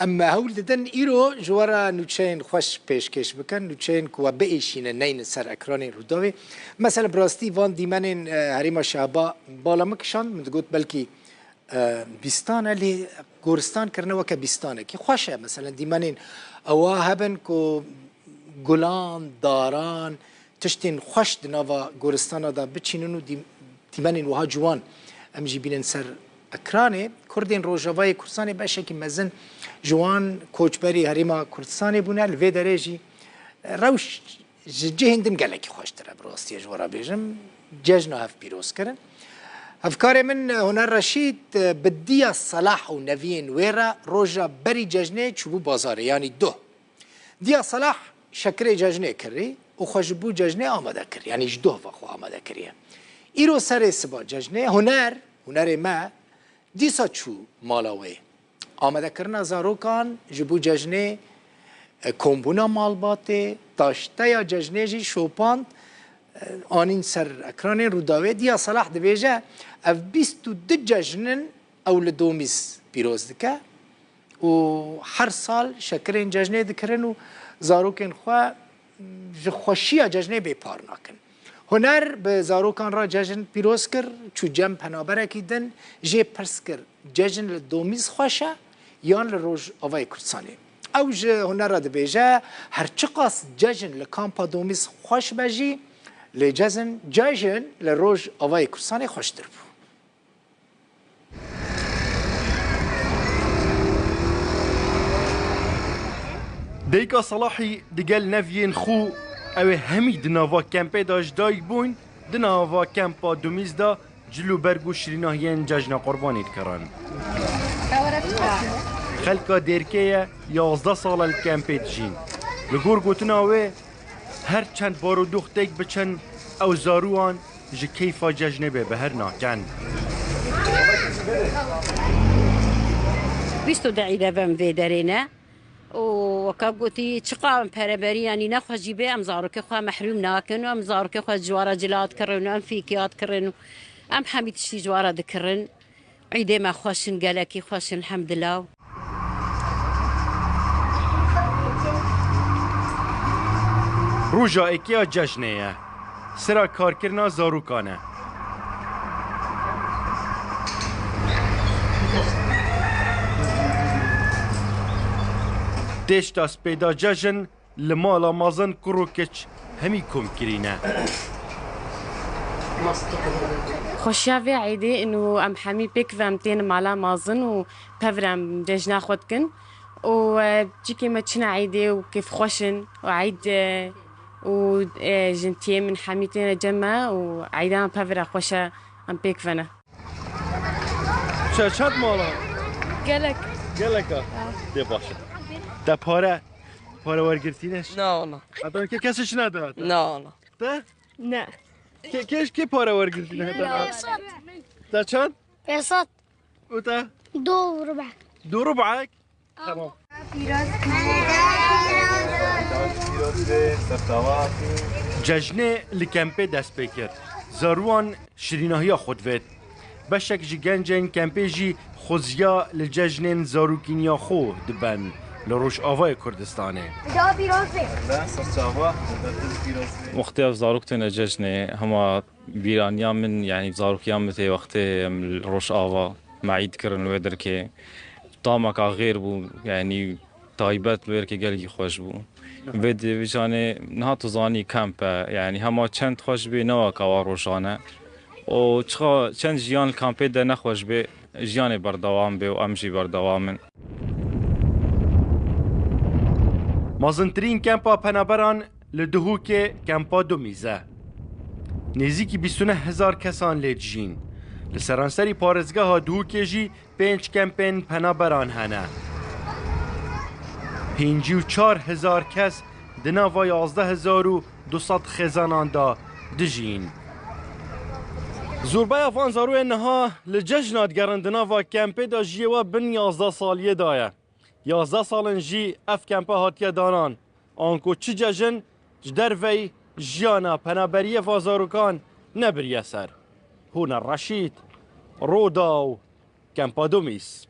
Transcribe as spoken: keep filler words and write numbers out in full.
Em hewl didin îro ji we re nûçeyên xweş pêşkêş bikin, nûçeyên ku we biêşîne neynin ser ekranên Rûdawê. Mesela bi rastî van dîmenên, e, herêma Şehba bala min kişand, min digot belkî, e, bîstan e, lê goristan kirine weke bîstanekî xweş e. Mesela dîmenên ewa hebin ku gulan, daran, tiştên xweş di nava goristana de biçînin û dî-, dîmenên wiha ciwan em jî bînin ser ekranê. Kurdên Rojavayê Kurdistanê beşekî mezin ji wan koçberî Herêma Kurdistanê bûne. Li vê derê jî rewş ji cihên din gelekî xweştir e, bi rastiyê ji we re bêjim. Cejna hev pîroz kirin. Hevkarê min Huner Reşîd bi Diya Selah û neviyên wê re roja berî cejnê çûbû bazarê, yanî doh. Diya Selah şekirê cejnê kirî û xwe ji bo cejnê amade kir. Yanî ji doh ve xwe amade kiriye. Îro serê siba cejnê Huner, Hunerê me dîsa çû mala wê. Amadekirina zarokan ji bo cejnê, e, kombûna malbatê, taşteya cejnê jî şopand, e, anîn ser ekranên Rûdawê. Diya Selah dibêje, ev bîst û du cejn in ew li Domîz pîroz dike. û her sal şekirên cejnê dikirin û zarokên xwe ji xweşiya cejnê bêpar nakin. Huner bi zarokan re cejn pîroz kir, çû cem penaberekî din, jê pirs kir, cejn li Domîz xweş e yan li Rojavayê Kurdistanê? Ew ji Huner re dibêje, her çiqas cejn li kampa Domîz xweş be jî, lê cejn, cejn li Rojavayê Kurdistanê xweştir bû. Dayika Selahî digel neviyên xwe, ew ê hemî di nava kempê de ji dayik bûn, di nava kempa Dumîz de cil û berg û şirînahiyên cejna Qurbanî dikirin. Xelka Dêrkê ye, yazdeh sal e li kempê dijîn. Li gor gotina wê, her çend barûdûx têk biçin, ew zarowan ji keyfa cejnê bê biher nakin. Bîst û du îd ev em vê derê ne. Û weka gotî, çiqa em pereberî, yanî nexwe jî bê, em zarokê xwe mehrûm nakin û em zarokê xwe ji wara cila dikirin û em fîkiya dikirin û em hemî tiştî ji wara dikirin. Îdê me xweş in, gelekî xweş in, elhemdulillah. Roja êkê ya cejnê ye. Sira karkirina zarokan e. Têşta spêda cejn li mala mezin kur û kiç hemî kom kirîne. Xweşiya vê eydê ino em hemî pêk ve em tên mala mezin û pevre em cejna xwe dikin. Û, e, çikê me çine eydê û kêfxweş in û eyd, e, û, e, jintiyê min hemî têne cem me û eyda em pevre xweş e em pêk ve ne. Çe-, çend mala? Gelek. Gelek a? Ha. Dê baş e. Te pare, pare wergirtîne? Na, wala. Heta ke kesê çi neda te? Na, wala. Te? Ne. Ke-, ke-, kê pare wergirtîne heta? Pêsat. Te çend? Pêsat. Û te? Du rubek. Du rubek? Tamam. Cejnê li kempê dest pê kir. Zarowan şirînahiya xwe divêt. Beşek ji gencên kempê jî xuziya li cejnên zarokîniya xwe diben li Rojavayê Kurdistanê. Wextê ev zarok têne cejnê, hema bîraniya min, yanî zarokiya min tê wextê em li Rojava me îd kirin wê derkê. Tameka xêr bû, yanî taybet li wê derkê gelekî xweş bû. Vê di vî canê niha tu zanî kemp e, yanî hema çend xweş bê ne weke wa rojan e. Û çiqa çend jiyan li kampê de nexweş bê, jiyanê berdewam bê û em jî berdewam in. Mezintirîn kempa penaberan li Duhokê kempa Dumîz e. Nêzîkî bîst û neh hezar kesan lê dijîn. Li seranserî parêzgeha Duhokê jî pênc kempên penaberan hene. Pêncî û çar hezar kes di nava yazdeh hezar û du sed xêzanan de dijîn. Zorbeya van zaroyên niha li cejna digerin di nava kempê de jiyê we bin yazdeh saliyê de ye. Yazdeh sal in jî ev kempe hatiye danan. Anku çi cejn ji dervey jiyana penaberiyê va zarokan nebiriye ser. Huner Reşîd, Rodaw, Kempa Dumîz.